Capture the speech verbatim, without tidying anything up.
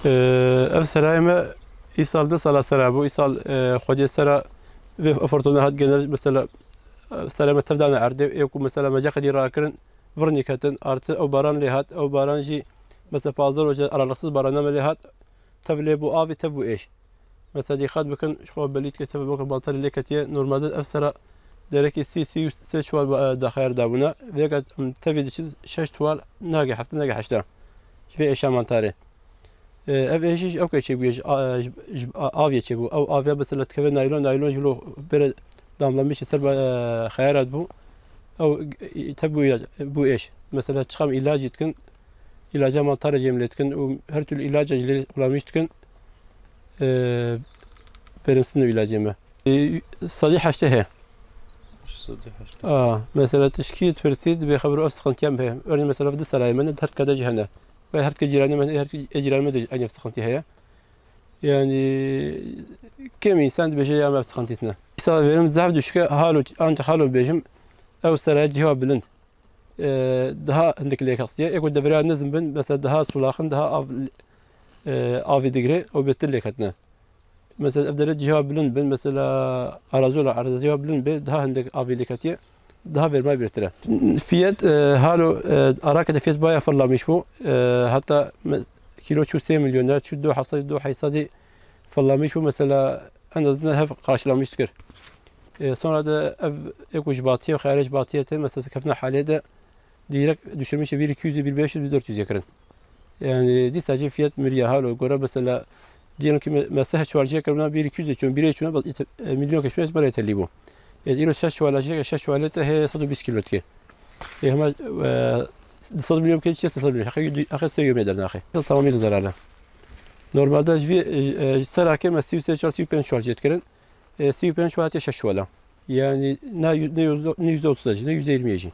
Ee, ev serayê me îsal du sala sera bû. Îsal, e, xwediyê sera vê efortona hat gener, mesela, e, serayê me tev dane erdê, ê ku mesela me ceqedî rakirin, virnî ketin, artı ew baran lê hat, ew baran jî mesela pazdeh roje aralıksız barana me lê hat, tev lê bû avî, tev bû êş. Mesela dîqat bikin, ji xwe belî dike tev bû mantarê lê ketiye. Normalde ev sera derekî sî, sî û sê çiwal ba-, daxayar dabûna. Vêga em tevî diçin şeş çiwal nage hefte, nage heşta. Ji vê êşa mantarê. E, ev êşî ji ew ke çêbûye, ji, a, ji, ji a, avê çêbû. Ew avê mesela dikeve naylon, naylon ji lo bere damlamiş ser ba-, e, xeyara bû. Ew, e, te bû ilac, bû êş. Mesela çiqam ilacî dikin, ilaca mantarê jê em lê dikin û her türlü ilaca jî lê kullanmış dikin. E, verimsiz ne ilacê me. E, sedî heştê heye. Sedî heştê. A, mesela tişkî pirsî dibê xeber ev sıkıntıya me heye. Örneğin mesela di serayê me ne, her kede jî hene. Ve her ke cîranê me, her ke cîranê me de aynı sıkıntı heye. Yani, kêm insan dibêje ya me sıkıntısına. Mesela verim zaf düşük, halo, ancak halo bêjim, ev seraya ciha bilind. E, daha hindik lê kesiye. Eko devre nizm bin, mesela daha sulaxin, daha av, e, avî digre, o betir lê ketine. Mesela ev dere ciha bilind bin, mesela arazola, araziya bilind be, daha hindik avî lê ketiye, daha vermay bertire. Fiyat, e, halo, e, arake de fiyat baya fırlamış bu. E, hatta me-, kilo çû sê milyona, çû du hesad, du hesad fırlamış bu. Mesela en azından hev karşılamış dikir. E, sonra da ev, eko ji batiye, xeyare ji batiye te, mesela kefna halê de direkt düşürmüş bir iki yüz, bir beş yüz, bir dört yüz kirin. Yani dîsa jî fiyat miriya halo göre mesela diyelim ki me-, me seh çuval jê kirina bir iki yüz çûn, bir çûn, bas ît-, e, milyon keşme esmer yeterli bu. E, îro şeş çuvala jê, şeş çuvala te he sed û bîst kilo dike. E, hema, e, sed milyon ke çiye sed milyon. Hakkı yüz, hakkı sê yomê dernaxê. Tamamıyla zararlı. Normalde ji vî, e, e, serake me sî û sê çuval, sî û pênc çuval jê dikirin. E, sî û pênc çuval hatiye şeş çuvala. Yani ne yü-, ne yüzde, ne yüzde otuz, ne yüzde yirmi jî.